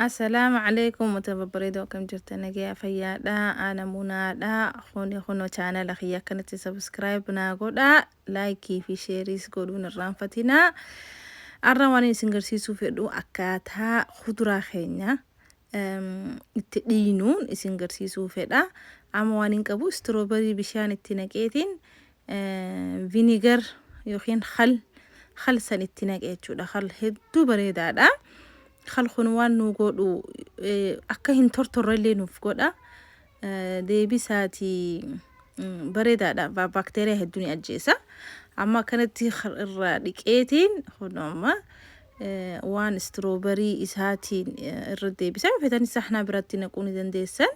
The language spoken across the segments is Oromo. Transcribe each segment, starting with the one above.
Assalaamu alaikum uummata babbareedoo, akkam jirtan? Nagayaa, fayyaadha? Ana munaadha. Kuni kunoo chaanala kiyya akkanatti subscribe naa godha, like fi shareis godhuun irraanfatinaa. Arra waan isin garsiisuu fedhu akkaataa kuduraa keenya itti dhiinuun isin garsiisuu fedha. Amma waan hin qabu strawberry bishaan itti naqeetiin vinegar yookiin khal, khal san itti naqe jechuudha. Khal hedduu bareedaadha. Khal kun waan nu godhu akka hin tortorre illee nuuf godha. Deebisaati bareedaadha. Baakteeriyaa hedduu ni ajjeesa. Amma akkanatti irraa dhiqeetiin kun amma waan strawberry isaatiin irra deebisa. Feetanis sahnaa biratti naquu ni dandeessan.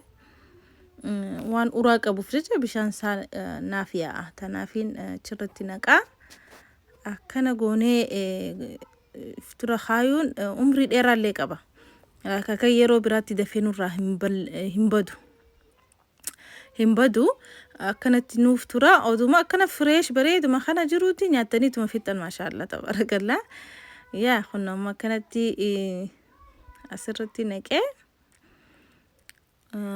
Waan uraa qabuuf jecha bishaan isaa naaf yaa'a. Tanaafiin achirratti naqaa. Akkana goonee tura kaayuun umrii dheeraallee qaba. Akka yeroo biraatti dafee nurraa hin badu. Hin badu, akkanatti nuuf tura. Oduma akkana fresh bareeduma kana jiruuti nyaattaniituma fixxan. Maashaallah, tabaarakallaa. Yaa kun amma akkanatti asirratti naqee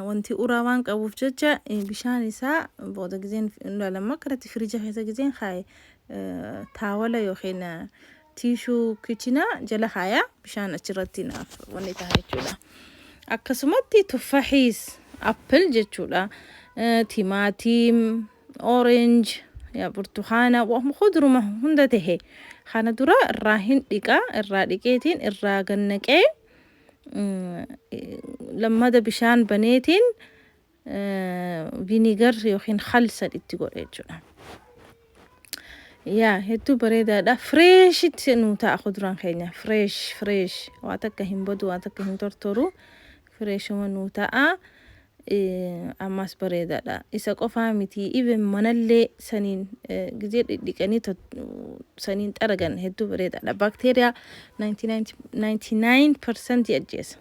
wanti uraa waan qabuuf jecha bishaan isaa booda gizeen ilaalama. Akkanatti firija keessa gizeen kaaye towel yookiin tissue kitchen jala kaaya, bishaan achirratti naaf wanni ta'a jechuudha. Akkasumatti tuffaxiis, apple jechuudha. Timaatim, orange, burtukaana, kuduruma hunda tahe kana dura irraa hin dhiqa. Irraa dhiqeetiin irraa gannaqee lammada bishaan baneetiin vinegar yookiin khalsa itti godhe jechuudha. Yaa hedduu bareedaadha. Freshitti nuu ta'a kuduraan keenya. Fresh, fresh, waa takka hin badu, waa takka hin tortoru. Freshuma nuu ta'a. Ammas bareedaadha. Isa qofaa miti, even manallee saniin gizee dhidhiqanii saniin xaragan hedduu bareedaadha. Baakteeriyaa 99% ajjeesa.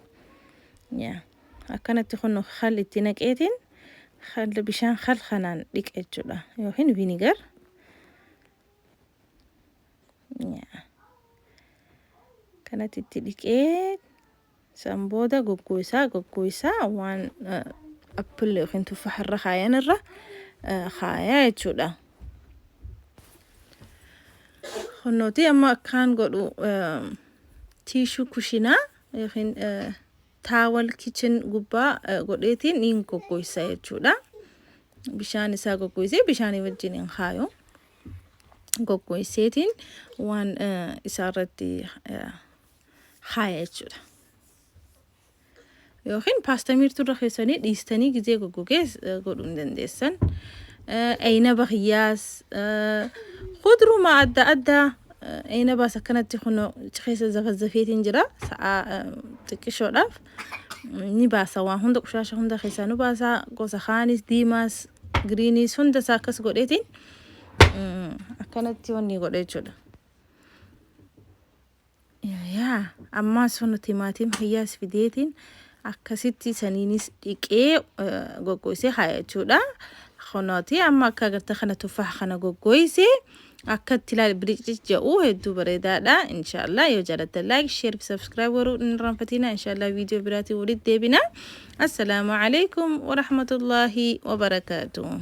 Yaa akkanatti kun khal itti naqeetiin khal, bishaan khal kanaan dhiqa jechuudha yookiin vinegar. Yaa kanatti itti dhiqee san booda goggooysaa waan apple yookiin tuffaha irra kaayan irra kaayaa jechuudha. Kunnooti amma akkaan godhu tissue kushinaa yookiin towel kitchen gubbaa godheetiin niin goggooysa jechuudha. Bishaan isaa goggooysee bishaanii wajjin hin kaayu. Goggooyseetiin waan isaa irratti kaaya jechuudha. Yookiin paastaa miirtuu irra keessanii dhiistanii gizee goggogees godhuu hin dandeessan. Aynaba kiyyaas, kuduruma adda addaa, aynabaas akkanatti kun keessa zafazzafeetiin jira. Sa'aa xiqqishoodhaaf ni baasa, waan hunda, qushaasha hunda keessaa nu baasa. Gosa kaanis, diimaas, greeniis hunda isaa akkas godheetiin akkanatti wanni godhe jechuudha. Yaa ammaas sun timaatim kiyyaas fideetiin akkasitti saniinis dhiqee goggoysee kaaya jechuudha. Kunooti amma akka agarta kana tuffaha kana goggoysee akkatti ilaali, biricic jedhu hedduu bareedaadha. Inshaallah yoo jaalattan like, share fi subscribe godhuu hin irraanfatina. Inshaallah viidiyoo biraatiin walitti deebina. Assalaamu alaikum warahmatullaahi wabarakaatuh.